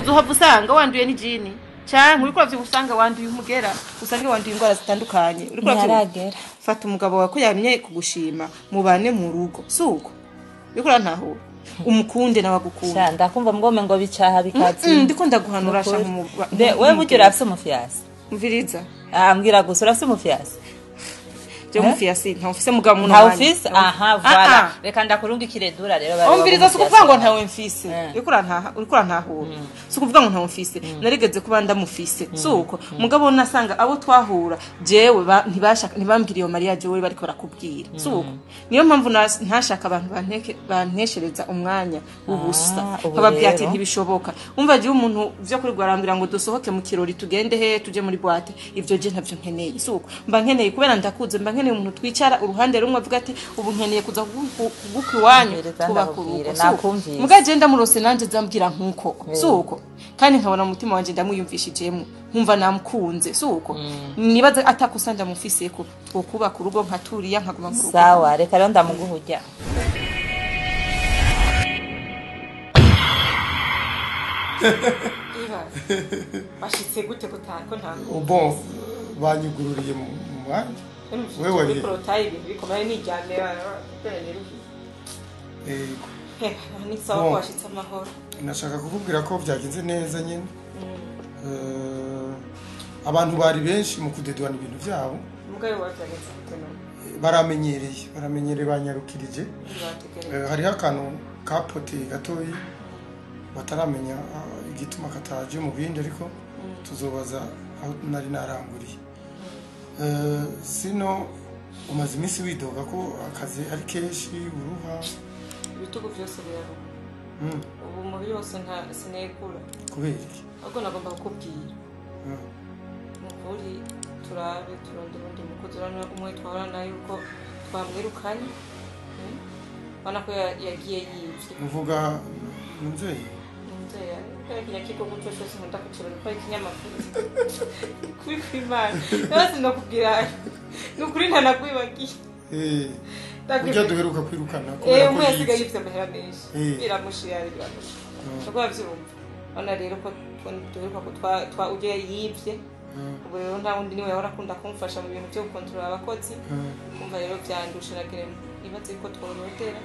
Uzohava usanga wanduye n'ijini canke uriko uravyibuha usanga wanduye umugera, usange wanduye indwara zitandukanye. Uriko uravyibuha. Ntiharagera. Fata umugabo wawe ko yamye kugushima, mubane mu rugo, suko uriko urantahura, umukunde nawe agukunda. Sha, ndakumva mugome ngo bicaha bikazi. Ndiko ndaguhanura sha. Mbe wewe burya urafise umufyasi? Mviriza. Ah, mbwira gusa, urafise umufyasi? Je umufyasi ntawe mfise, mugabo muno. Ntawe ufise? Aha, voilà, reka ndakurungikire dura rero bari. Umviriza, si ukuvuga ngo ntawe mfise. Eh. Uriko urantaha, uriko urantahura, si ukuvuga ngo ntawe mfise. Narigeze kuba ndamufise, si uko, mugabo nasanga abo twahura jewe ntibashaka, ntibambwira iyo mariage wewe bariko barakubwira, si uko. Niyo mpamvu ntashaka abantu banteshereza umwanya w'ubusa. Ah, ubu nkababwira ati rero. Ntibishoboka. Umva, jewe umuntu vyo kuri arambwira ngo dusohoke mu kirori, tugende he, tuje muri boîte, ivyo je ntavyo nkeneye, si uko. Mba nkeneye, kubera ndakuze, mba nkeneye umuntu twicara uruhande rumwe avuga ati ubu nkeneye kuza kuguka iwanyu, Umviriza, twubaka urugo, ndakubwire, si uko. nakumvise. Muga je ndamurose nanje zambwira nkuko, si uko, kandi nkabona mu mutima wanje ndamwiyumvishijemo, nkumva namukunze, si uko. Nibaza atakosa ndamufiseko, twokubaka urugo nka turiya, nkaguma mu rugo. Sawa, reka rero ndamuguha urya. Bashitse gute ko nta Bon, banyugururiye mu mwanya. Wewe wari he? Porotayi ibintu bikomeye nijyane. Yego. Ni sawa ko Bon. washitse amahoro. Nashaka kukubwira ko byagenze neza nyine. Abantu bari benshi mu kudedwana ibintu byabo. Mugabe wawe byagenze gute none? Baramenyereye, banyarukirije. Ntibategereze. Hariho akantu kapoteye gatoyi bataramenya igituma kataje mu bindi, ariko tuzobaza aho nari naranguriye. Sino umaze iminsi widoga ko akazi ari kenshi, uruha. Ibitugu byose biraruha. Ubu umubiri wose nta sinegura. Kubera iki? Ahubwo nagomba kukubwira, ni ukuri turabe turondera undi mukozi. Urabona umwe twahorana yuko twamwirukanye. Urabona ko yagiye yivye. Uvuga muvyeyi? Umuvyeyi kubera kiriya kigo guco cyose nkunda kukirora ko ari ikinyamakuru kuri kw'Imana. Rero sinakubwira, ni ukuri ntanakwibagiye. Burya duheruka kwirukana kubera ko umwe yasigaye yivye. yivye amahera menshi. Biramushira, biramushira. Uko bavyumva, urabona rero ko duheruka ko twa ujya yivye. Ubu rero nta wundi, niwe yahora akunda kumfasha mu bintu byo gukontorora abakozi. Kumva rero byandusha, nagira nibaze ko tworondera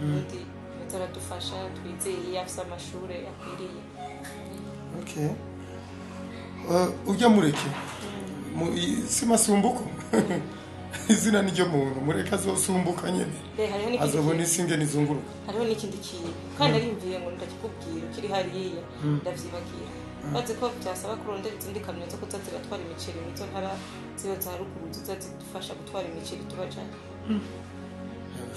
undi aza aradufasha, twizeye, afise amashure akwiriye. Okay. Ujya mureke. Si masumbuko, izina niryo muntu, mureke azosumbuka nyene. Hariho n'ikindi azobona kintu. Isi ingene izunguruka. Hariho n'ikindi kintu kandi narimviye ngo ndakikubwira ukiri hariya, ndavyibagira. Bazi ko byasaba kurondera izindi kamyo zo kuza ziratwara imiceri mu izo ntara ziba za ruguru, ziza zidufasha gutwara imiceri tubajanye.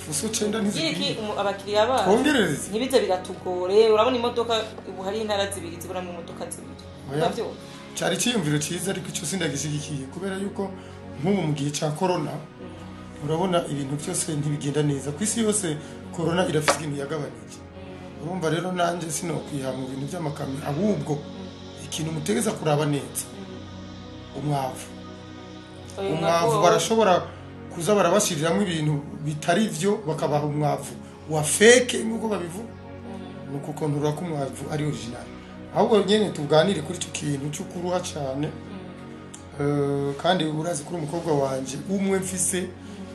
Fuso cenda Iki ntizikwiye? Abakiriya bacu Twongerereze. ntibize biratugore. Urabona imodoka ubu hari intara zibiri ziburamwo imodoka zibiri. Oya. Uravyumva? Cyari icyiyumviro cyiza, ariko icyo sindagishigikiye, kubera yuko nk'ubu mu gihe cya corona urabona ibintu byose ntibigenda neza ku isi yose. Corona irafite ikintu yagabanije. Urumva rero nanjye sinokwiha mu bintu by'amakamyo. Ahubwo ikintu mutegeza kuraba neza, umwavu. Uyu umwavu mwavu. Barashobora kuza barabashyiriramo ibintu bitari byo, bakabaha umwavu wa fake nk'uko babivuga. Ni ukukontorora ko umwavu ari original. Ahubwo nyine tuganire kuri icyo kintu cyo kuruha cyane. Kandi urazi kuri umukobwa wanje umwe mfise,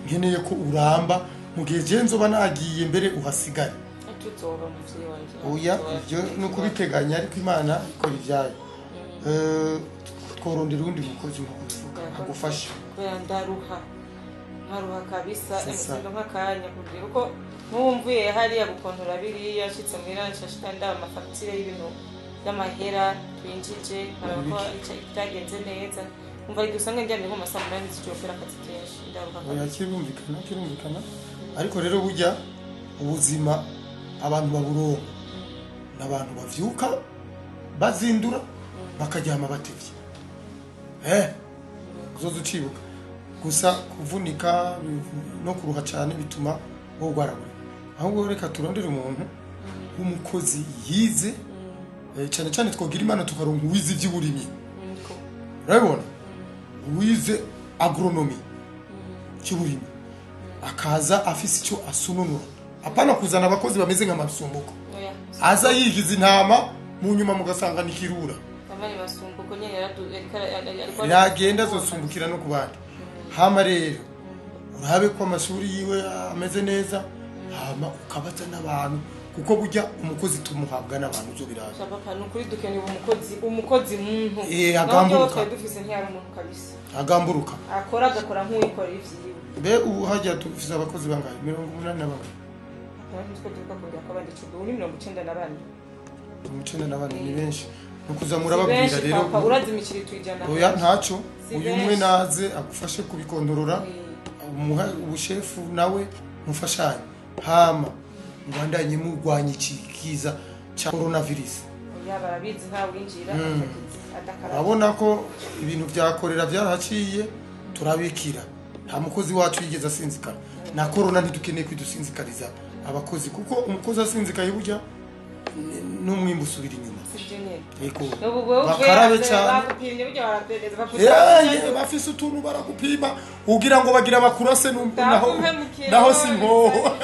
nkeneye ko uramba mu gihe je nzoba nagiye, mbere uhasigare. Tuzoba muvyeyi wanje. Oya, ibyo ni ukubiteganya, ariko Imana ikora ibyayo. Tworondera uwundi mukozi nko kubivuga agufasha. Kubera ndaruha, nkaruha kabisa. C'est ça. Emusindo nk'akanya kugira kuko nk'ubu mvuye hariya gukontora biriya, nshitse muhira nshashika ndaba amafagitire y'ibintu y'amahera twinjije, nkaraba ko byagenze neza. Umva, igihe usanga ndyamye nko mu masaa 8 z'ijoro kubera akazi kenshi, ndaruha Oya. kabisa. Kirumvikana, ariko rero burya ubuzima abantu baburonka ni abantu bavyuka bazindura, bakaryama batevye. Uzoza ucibuka gusa kuvunika no kuruha cyane bituma wogwaragurika. Ahubwo reka turondere umuntu w'umukozi yize. Cyane cyane twogira Imana tukaronka uwize iby'uburimyi. Niko. Urabibona, uwize agronomie cy'uburimyi akaza afise icyo asununura, apana kuzana abakozi bameze nk'amasumbuko. Oya. Aza yigiza intama. Mu nyuma mugasanga nikirura. Amani masumbuko nyene yaradu yagenda azosumbukira no kubandi. Hama rero urabe ko amashuri yiwe ameze neza, hama ukabaza n'abantu kuko burya umukozi tumuhabwa n'abantu zo biraje. Papa nukuri dukeneye umukozi muntu. Agamburuka. Dufise ntiyari umuntu kabisa. Agamburuka. Akora agakora nk'uyikora ivyiwe. Mbe ubu hajya dufise abakozi bangahe? 80 na bangahe? Nitwe duka kongera ko abandi 10 ni 94. 94 ni benshi. Nukuza murababwira rero. Papa urazi imikiri twijana. Oya ntaco. Uyu umwe naze agufashe kubikondorora. Umuha ubushefu nawe mufashanye. Hama ngwandanye murwanya ikiza cha coronavirus. Oya barabizi nta winjira adakara. Urabona ko ibintu byakorera byarahaciye turabikira. Nta mukozi wacu yigeze asinzikara. Na corona ntidukeneye kwidusinzikariza abakozi kuko umukozi asinzikaye burya n'umwimbu usubira inyuma. Yego. Bakarabe cyane. Bafise utuntu barakupima ugira ngo bagira bakurase naho si nkoho.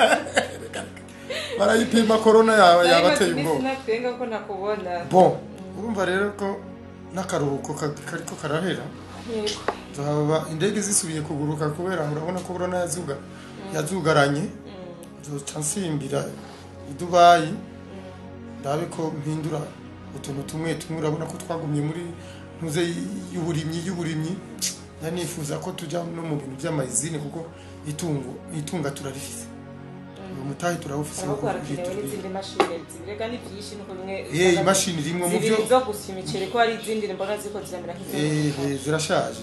Barayipima corona yabateye ubwoba. Natwenga ko nakubona. Bon, urumva rero ko nakaruhuko kariko karahera. Nzaba indege zisubiye kuguruka kubera urabona ko corona yazugaranye. Nzoca nsimbira i Dubai. Ndabe ko mpindura utuntu tumwe tumwe urabona ko twagumye muri ntuze y'uburimyi nanifuza ko tujya no mu bintu by'amayizine kuko itunga turarifise. Umutahe turawufise ko n'izindi mashini zirega ni byinshi nuko bimwe imashini rimwe mu byo zo gusa imiceri ko ari izindi mbona ziko ziramera nk'izo zirashaje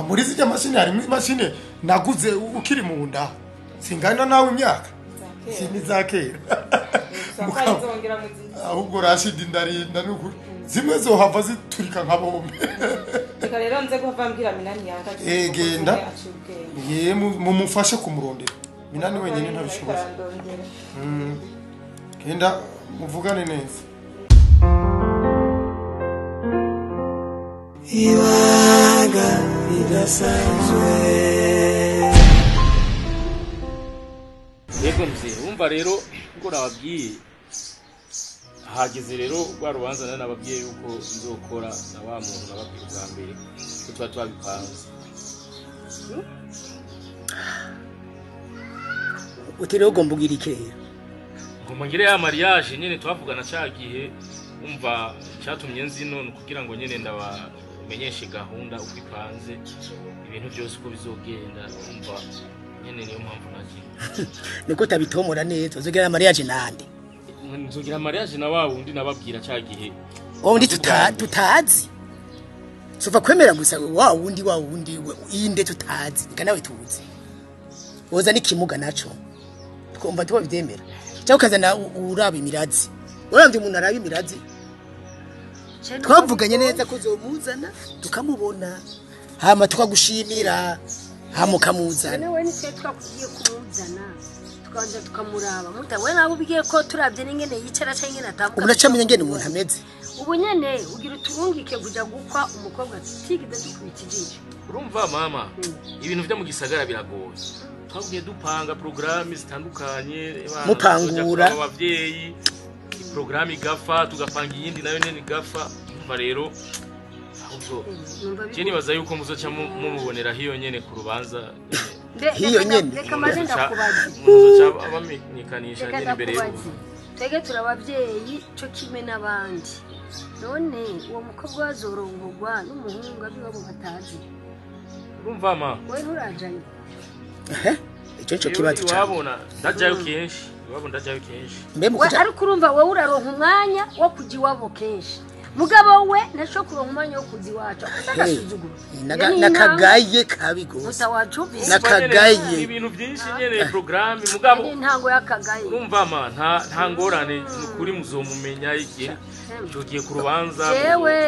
muri zijya mashini harimo imashini naguze ukiri mu nda singana nawe imyaka sinizakera ahubwo Rashidi ndarinda nukuri zimwe zohava ziturika nka bombe. Reka rero nze guhava mbwira Minani yanga genda ye mumufashe kumurondera. Minani wenyine ntabishobora. Genda muvugane neza. Ibanga ridasanzwe. Yego mzee, umva rero ngo nababwiye hageze rero rwa rubanza nari nababwiye yuko nzokora na wa muntu nababwiye ubwa mbere ko tuba twabipanze. Uti rero ugomba ugira iki rero? Ngomba ngire ya mariage nyene twavugana ca gihe umva cyatumye nzino kugira ngo nyene ndabamenyeshe gahunda uko ipanze ibintu byose uko bizogenda umva nyene niyo mpamvu nagiye. Niko tabitomora neza uzogira mariage nande? Nzogira mariage na wa wundi nababwira ca gihe. Wa wundi tutazi. Sova kwemera gusa wa wundi inde tutazi nika nawe tuzi. Woza nikimuga naco. Twumva tubabyemera. Cyangwa ukazana uraba imirazi. Uramvye umuntu araba imirazi. Twavuganye neza ko uzomuzana tukamubona. Hama tukagushimira. Hama ukamuzana. Nawe nitwe twakugiye kumuzana. Tukanza tukamuraba. Muta we nabo ubigiye ko turavye n'ingene yicara cyangwa ingene atambuka. Uracamenya ngene umuntu ameze. Ubu nyene ugira uturungike kuja gukwa umukobwa tutigeze dukubita ijisho. Urumva mama, ibintu vyo mu gisagara biragoye. Twagiye dupanga programme zitandukanye mupangura abavyeyi programme igafa tugapanga iyindi nayo nyene igafa. Umva rero ahubwo je nibaza yuko muzoca mumubonera hiyo nyene ku rubanza hiyo nyene. Reka maze ndakubaza muzoca abamenyekanisha nyene imbere y'ubu. Twege turabavyeyi co kimwe n'abandi. None uwo mukobwa azorongorwa n'umuhungu abiwabo batazi. Urumva ma we nturajayo. Icyo cyo kibazo cyane. Wabona ndajayo kenshi, wabona ndajayo kenshi. We ariko urumva wowe uraronka umwanya wo kuja iwabo kenshi. Mugabo we ntasho kuronka umwanya wo kuja iwacu. Agasuzuguro. Nakagaye kabi gose. Nakagaye. Ibintu byinshi nyene programme mugabo. Intango yakagaye. Urumva ma nta ngorane kuri muzomumenya igihe tugiye ku rubanza.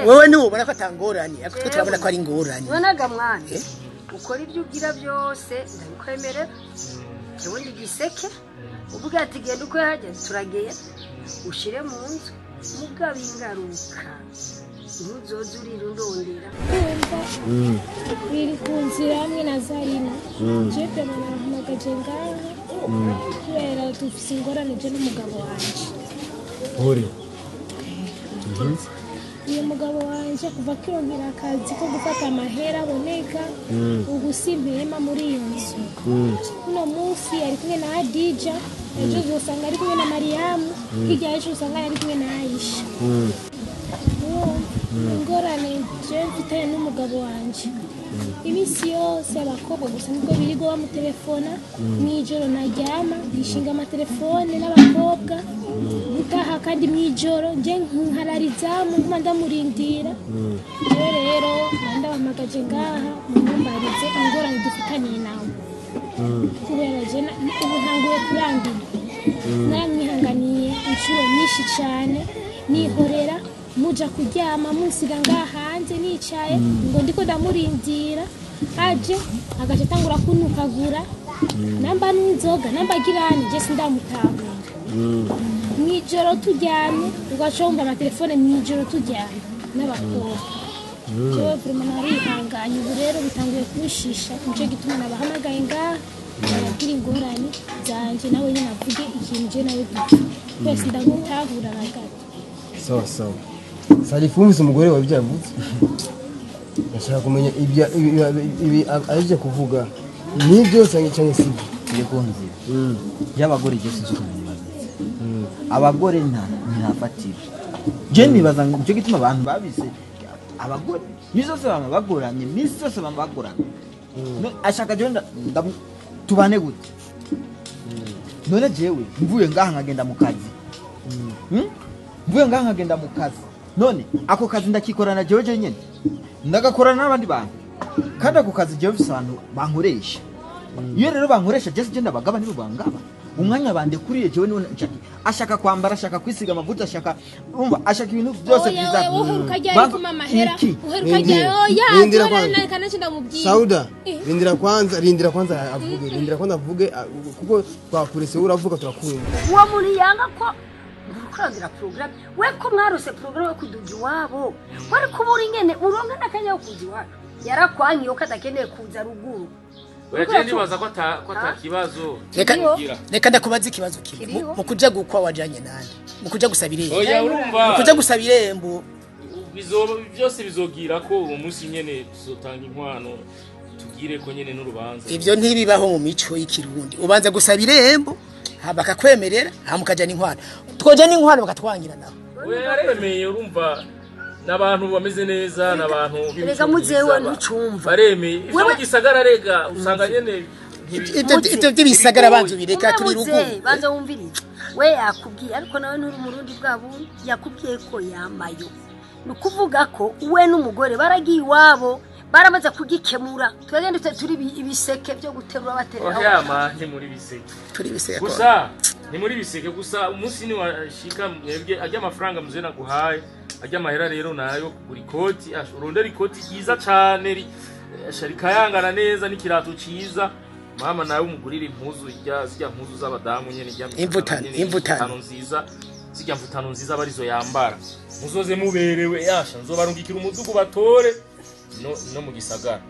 Wewe ni ubona ko atangorane, ariko twe turabona ko ari ingorane. Nonaga mwana. Ukora ibyo ugira byose ndabikwemerera. Jewe ndi giseke uvuga ati genda uko yahageze turageye ushire mu nzu mugabo ingaruka ntuzoze urira undondera. Biri ku nzira hamwe na Zarina. Je nahamagaje ngaha kubera dufise ingorane je n'umugabo wanje. Uri Uyu mugabo wanje kuva akironkera akazi ko gufata amahera aboneka, ubu simpema muri iyo nzu. Uno munsi ari kumwe na Hadija, ejo uzosanga ari kumwe na Mariyamu, hirya y'ejo usanga ari kumwe na Aisha. Ingorane jewe mfitanye n'umugabo wanje, iminsi yose abakobwa gusa nibwo birirwa bamutelefona. Mw'ijoro ntaryama, yishinga amatelefone n'abakobwa, gutaha kandi mw'ijoro nje nkarara izamu nguma ndamurindira. Jewe rero ndabahamagaje ngaha mumbarize ingorane dufitaniye nawe, kubera je ubu ntanguye kurambirwa. Naramwihanganiye inshuro nyinshi cyane, nihorera muja kuryama munsiga ngaha hanze nicaye ngo ndiko ndamurindira, aje agaca atangura kuntukagura, namba n'inzoga namba girani, je sindamutahura. Mw'ijoro turyamye ugaca wumva amatelefone, mw'ijoro turyamye n'abakobwa. Jewe vraiment narihanganye, ubu rero bitanguye kunshisha, nico gituma nabahamagaye ngaha bababwira ingorane zanje, nawe nyine avuge ikintu je nawe dupfa twese, ndamutahura na gato. Sawa sawa. Salifu, wumvise umugore wawe ibyo yavuze? Ndashaka kumenya ibyo ibi aje kuvuga nibyo cyangwa sibyo. Turi ku nzira y'abagore, je sinzi ukuntu bimeze. Abagore nta ntafatira, je nibaza ngo nicyo gituma abantu babise abagore misi yose bama bagoranye, misi yose bama bagoranye. Ashaka jewe tubane gute? None jewe mvuye ngaha nkagenda mu kazi, mvuye ngaha nkagenda mu kazi, none ako kazi ndakikorana jewe jenyene, ndagakorana n'abandi bantu? Kandi ako kazi jewe mfise abantu bankoresha. Iyo rero bankoresha, je sije ndabagaba, nibo bangaba. Umwanya bandekuriye jewe niwo ashaka kwambara, ashaka kwisiga amavuta, ashaka, urumva, ashaka ibintu byose Oya, byiza. oya, uheruka ryari kuma amahera? Iki? Uheruka ryari? Oya. Rindira Dore kwanza. na kanacho ndamubwira. Sauda, Eh. rindira kwanza, rindira kwanza avuge, rindira kwanza avuge, kuko twakurese uravuga turakumva. Uwo muntu yanga ko kurondera porogaramu, we ko mwarose porogaramu yo kuduga iwabo, wari kubura ingene uronka n'akanya ko kuza iwacu, yarakwankiye ko adakeneye kuza ruguru. Oya, je ndibaza ko ata kibazo. Reka Kugira. reka ndakubaza ikibazo kimwe. Kiriho. Mu kuja gukwa wajanye nande? Mu kuja gusaba irembo? Oya, urumva, Mu kuja gusaba irembo? Bizoba byose bizogira ko uwo munsi nyene tuzotanga inkwano, tugire ko nyene n'urubanza. Ivyo ntibibaho mu mico y'ikirundi. Ubanza gusaba irembo, bakakwemerera, hama ukajana inkwano. Twoja n'inkwano bakatwangira naho? Oya, yaremeye, urumva n'abantu bameze neza, n'abantu b'imico Erega muzehe myiza, we ntucumva. baremeye ivyo Wewe- mu gisagara, rega usanga nyene Ivyo by'ibisagara banza ubireka, Umwe turi muzehe, ruguru. banza wumvirize. We yakubwiye, ariko nawe nturi umurundi bwa bundi, yakubwiye ko yamayo, ni ukuvuga ko we n'umugore baragiye iwabo, baramaze kugikemura. Twagenda turi ibiseke byo guterura baterera. Oya ma, ni muri biseke. Turi ibiseke. Gusa ni muri biseke gusa. Umunsi ni washika, mwebwe ajya amafaranga muze naguhaye, ajya amahera rero nayo kugura ikoti, urondera ikoti ryiza cane, rikayangana neza n'ikirato ciza. Mama nawe umugurira impuzu irya zirya mpuzu z'abadamu nyene, irya mitano Imvutano, nyene, imvutano. imvutano nziza, zirya mvutano nziza barizo yambara, muzoze muberewe. Yasha nzobarungikira umudugu batore no mu gisagara.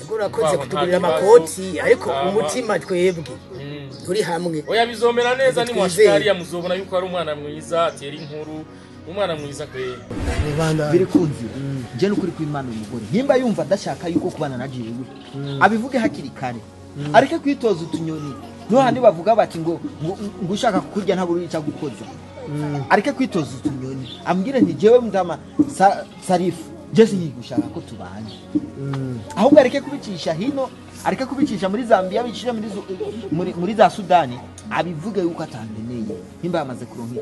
Yego, urakoze Wabo, kutugurira nta kibazo. amakoti, ariko Hama. umutima twebwe turi hamwe. Oya, bizomera neza. Twizeye. Nimwashika hariya muzobona yuko ari umwana mwiza, atera inkuru, umwana mwiza kweri. Biri ku nzira. Je n'ukuri kw'Imana, uyu mugore nimba yumva adashaka yuko kubana na jewe, abivuge hakiri kare, areke kwitoza utunyoni. Nuhandi bavuga bati ngo ushaka kurya ntabura icyo agukoza. Areke kwitoza utunyoni, ambwire nti jewe mudama Sarifu, je sinkigushaka ko tubana. Ahubwo areke kubicisha hino, areke kubicisha muri Zambia, bicisha muri za Sudani, abivuge yuko atankeneye. Nimba yamaze kuronka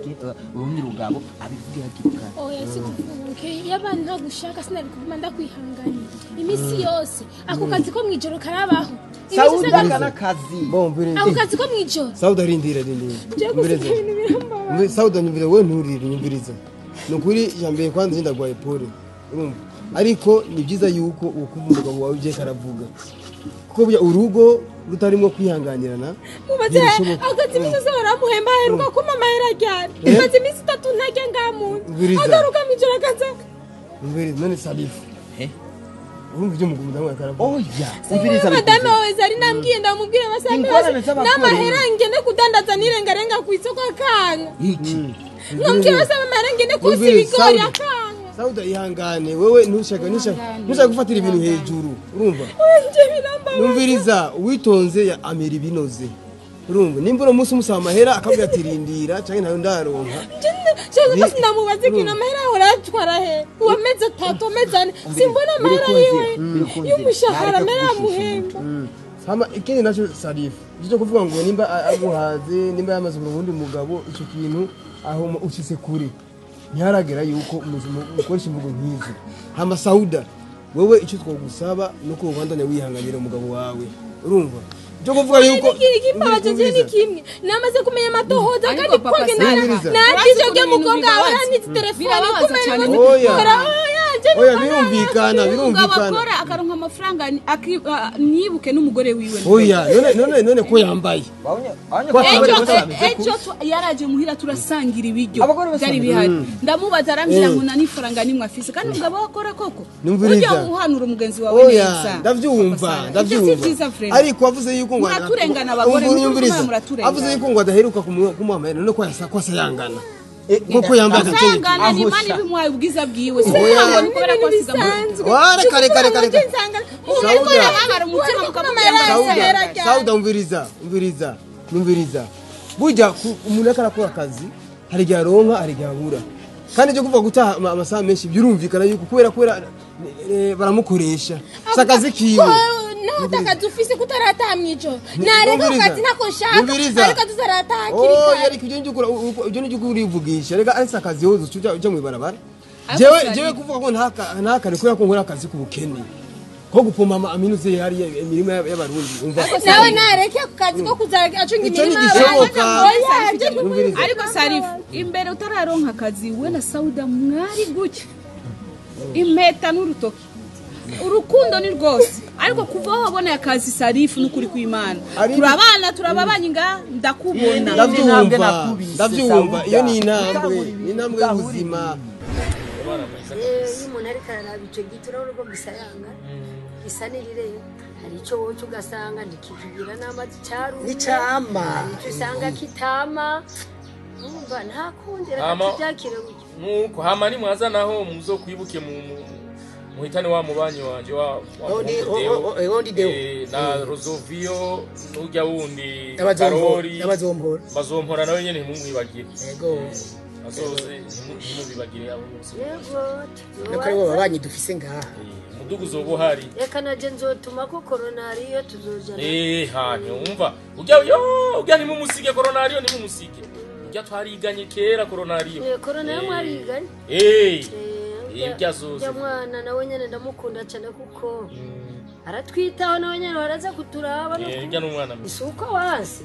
urundi rugabo, abivuge hakiri kare. Oya, si kuvuga iyo abantu ntagushaka, sinari kuguma ndakwihanganira iminsi yose. Ako kazi ko mw'ijoro karabaho. Iminsi Sauda, yose kana kazi. Bon, mbere. Ako kazi ko mw'ijoro. Sauda, rindira, rindira. Je gusa ibintu birambabaza. Sauda, nyumvira, we nturire, nyumviriza. Ni ukuri ijambere kwanza ndagwaye pole, urumva, ariko ni byiza yuko ukumva umugabo wawe ibyo ariko aravuga, kuko burya urugo rutarimo kwihanganirana Mubaze. ntibishoboka. Akazi iminsi yose baramuhemba, aheruka kumpa amahera ryari? Maze iminsi 3 ntarya ngaha mu nzu. Umviriza. Agaruka mw'ijoro akaza. Umviriza none, Salifu. Eh? Urumva ibyo umugabo mudamu ariko aravuga? Oya, umviriza. Madame wawe zari nambwiye, ndamubwire basambe. Ingorane z'abagore. N'amahera ngende kudandaza nirengarenga ku isoko akanga. Iki? Nkamubwira basaba amahera. ngende kusa ibigori akanga. Sauda ihangane wewe ntushaka gufatira ibintu hejuru urumva numviriza uwitonze ya amira ibinoze urumva nimba uno munsi umusaba amahera akabwira ati rindira canke ntayo ndaronka. Shaka ko sinamubaze ikintu amahera ahora atwara he uwameze atatu ameze ane simbona amahera yiwe y'umushahara amahera amuhemba. Hama ikindi naco Sarifu cyo kuvuga ngo nimba aguhaze nimba yamaze ubundi mugabo ico kintu aho ushitse kure ntiharagera yuko ukoresha imvugo nk'izo. Hama Sauda wewe icyo twagusaba nuko ubandanya wihanganira umugabo wawe urumva cyo kuvuga yuko ikibazo je ni kimwe namaze kumenya amatohoza kandi kwage nakije byo mukobwa arani telefone kumenya. Oya birumvikana akora akaronka amafaranga nibuke n'umugore wiwe. Oya none ko yambaye ejo yaraje muhira turasangira ibiryo byari bihari ndamubaza arambwira ngo nani faranga nimwe afise kandi umugabo akora koko ujya uhanura umugenzi wawe neza. Ndavyumva ariko avuze yuko ngo muraturengana abagore muraturengana avuze yuko ngo adaheruka kumuha amahera none ko yasayangana koko yambaye asayangana ni mani bimuhaye ubwiza bwiwe ngo kubera ko asiga wara kare Sauda umviriza burya umuntu akarakora akazi hari igihe aronka hari igihe abura kandi cyo kuvuga gutaha amasaha menshi birumvikana yuko kubera baramukoresha sakazi kiwe natakazi ufise kutarataha mwijoro nareka akazi ntako nshaka ariko tuzarataha hakiri kare. Oya ibyo nibyo urivugisha reka ariko akazi yozo uja mwibarabara jewe kuvuga ko ntakane kubera ko nkora akazi k'ubukene ko gupoma aminuze hari imirimo y'abarundi umva nawe nareke ako kazi ko kuzareka acunga imirimo y'abarundi. Ariko Sarifu imbere utararonka akazi we na Sauda mwari gutya impeta n'urutoki urukundo ni rwose ariko kuva aho waboneye akazi Sarifu n'ukuri kw'Imana turabana turababanye nga ndakubona ndavyumva iyo ni intambwe y'ubuzima. Iyo umuntu ariko araraba ico giti urabona ko gisayanga gisa n'irirenga hari ico woca ugasanga ntikikigira n'amazi carumye nicama hari ico usanga kitama urumva nta kundi reka tuvyakire gutyo nuko hama nimwaza naho muzokwibuke mu muhitane wa mubanyi wanje wa na Rosovio n'urya wundi Karori bazompora nawe nyene ntimumwibagire. Yego azoze ntimubibagire abo bose. Yego nuko aribo babanyi dufise ngaha umudugu uzoba uhari reka naje nzotuma ko koronariyo tuzojana. Ha ntiwumva urya ntimumusige koronariyo ntimumusige urya twariganye kera koronariyo. Koronariyo mwariganye ibyo mwana nawe nyene ndamukunda cyane kuko aratwitaho nawe nyene baraza kuturaba no isuko wanse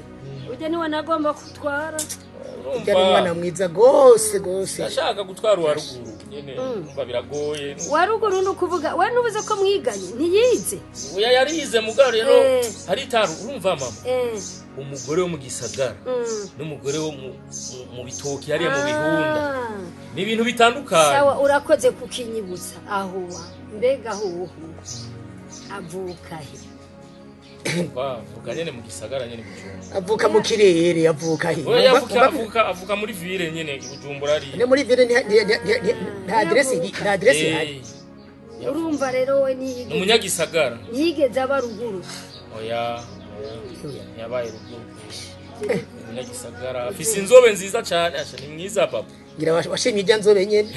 ujya niwe nagomba kutwara. Urya n'umwana mwiza gose ndashaka gutwara uwa ruguru nyene umva biragoye wa ruguru nukuvuga we nubuze ko mwiganye ntiyize oya yarize mugabo rero hari itaru urumva mama umugore wo mu gisagara n'umugore wo mu bitoki hariya mu bihunda ni ibintu bitandukanye. Sawa urakoze kukinyibutsa aho mbega aho avuka he avuka nyene mu gisagara nyene Bujumbura avuka mu kirere avuka he avuka muri ville nyene Bujumbura ari ne muri ville nta adresse ihari urumva rero we ni umunyagisagara yigeze aba ruguru. Oya yabaye ruguru umunyagisagara afise inzobe nziza cyane asha ni mwiza papa ngira washimye ijya nzobe nyene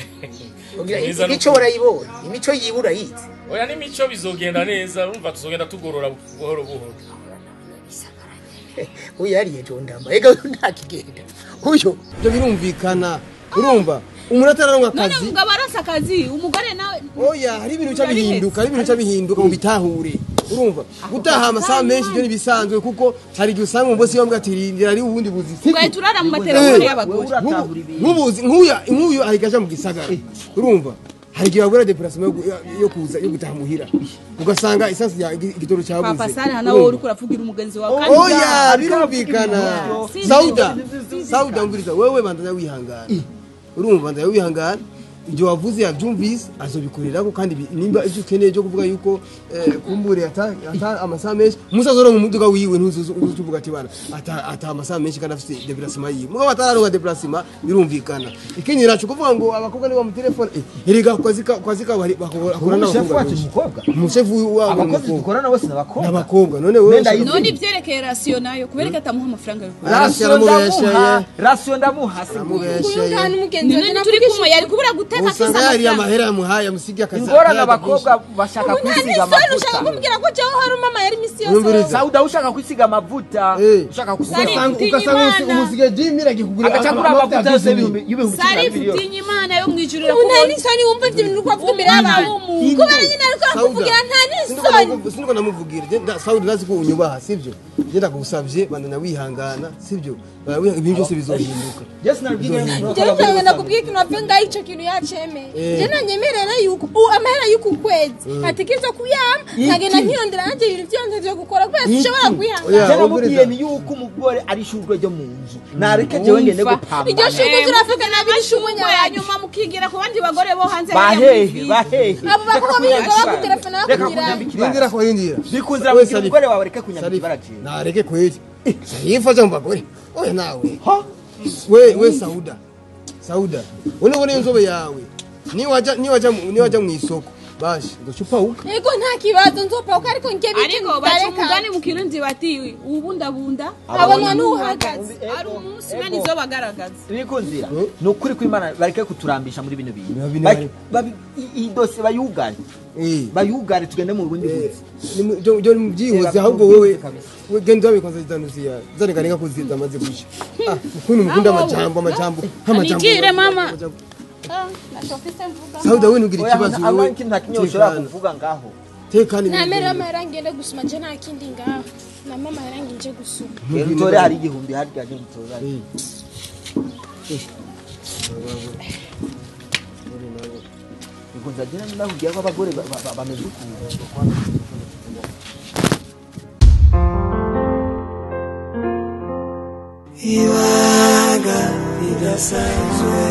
ugira imico warayibonye imico yibura yize. Oya n'imico bizogenda neza urumva tuzogenda tugorora buhoro buhoro. Uyu yariye jondamba ega ntakigenda uyo ibyo birumvikana urumva umuntu atararonka akazi none umugabo aronse akazi umugore nawe oya hari ibintu bica bihinduka hari ibintu bica bihinduka mu bitahure urumva gutaha amasaha menshi ibyo nibisanzwe kuko hari igihe usanga umubosi wambwa ati rindira ari ubundi buzi ugahita urara mu matelefone y'abagore nk'ubuzi nk'uyu ahita aja mu gisagara urumva hari igihe bagura deplacement yo kuza yo gutaha muhira ugasanga essence ya igitoro cyabuze. Papa sana nawe uri kuravugira umugenzi wawe kandi oya birumvikana. Sauda umviriza wewe bandanya wihangana urumva bandanya wihangana Ibyo wavuze yabyumvise azobikorerako kandi nimba ivyo ukeneye byo kuvuga yuko kumbure ata amasaha menshi umusaza uronka umuduga wiwe ntuzuvuga ati bana ata amasaha menshi kandi afite déplacement yiwe mugabo atararonka déplacement birumvikana ikindi naco kuvuga ngo abakobwa ni bamutelefone erega kwazi ka bari bakora Umushefu wacu umukobwa umushefu wabo abakozi dukorana bose n'abakobwa n'abakobwa none wewe None ivyerekeye rasiyo nayo kubereka atamuha amafaranga yo kurya. Rasiyo ndamuha None turi kumwe yari kubura guteka afise usanga yari amafaranga. amahera yamuhaye amusigiye akazi ingorane abakobwa bashaka kwisiga Nta ushaka amavuta kumbwira ko jewe hari umama yari misi yose. Sauda ushaka kwisiga amavuta ushaka kwisiga ugasanga umusigiye 10000 akikugura agacakura amavuta yose y'ibihumbi Sarifu tinya Imana yo mwijuru Ubu nta n'isoni wumva ivyo bintu uriko avuga imbere y'abantu. Kubera nyine ariko arakuvugira nta n'isoni. Siniko namuvugira Sauda nazi ko unyubaha sivyo je ndagusavye bandanya wihangana sivyo ibintu byose bizohinduka. Jewe cyangwa nakubwiye ikintu wapfe ngaho ico kintu yacemeye. Je nanyemerera yuko amahera y'uku kwezi atekerezwa kuyampa nkagenda nkirondera nanjye ibintu vyose vyo gukora kubera sinshobora kwihangana. Je namubwiye ni yuko umugore ari ishurwe ryo mu nzu nareke jewe ngende gupambana. Iryo shurwe turavuga nabi ishurwe ya nyuma mukigira ku bandi bagore bo hanze bahehe bahehe Abo bakobwa birirwa bagutelefona bakubwira. Rindira ko rindira bikunzira kugira umugore wawe reke kunyambika ibara jewe nareke kweli Sarifa mu bagore oya nawe we Sauda ubone inzobe yawe niwaja mu isoko bashi ndochupauka. Ego nta kibazo nzopauka ariko nge Ariko baca umugani mu Kirundi bati ubundabunda abonwa n'uhagaze. Ari umunsi Imana izobagaragaza. Bikunzira ni ukuri kw'Imana bareke kuturambisha muri bino bintu iyi dosiye bayugare bayugare tugende mu bundi buzi byo byihuze ahubwo wewe genda wabikoze zanuziya zarenga ko zamaze gusha ukuntu mukunda amajambo amajambo Nigire mama. Sauda we nugira ikibazo wewe nta kinyo ushobora kuvuga ngaho tekani Namera amahera ngende gusuma je nta kindi ngaho na mama yarangi nje gusuma. Utore hari igihumbi harya je gutora. Bikunza jina ndakubwira ko abagore bameze ukuntu. Ibanga ridasanzwe.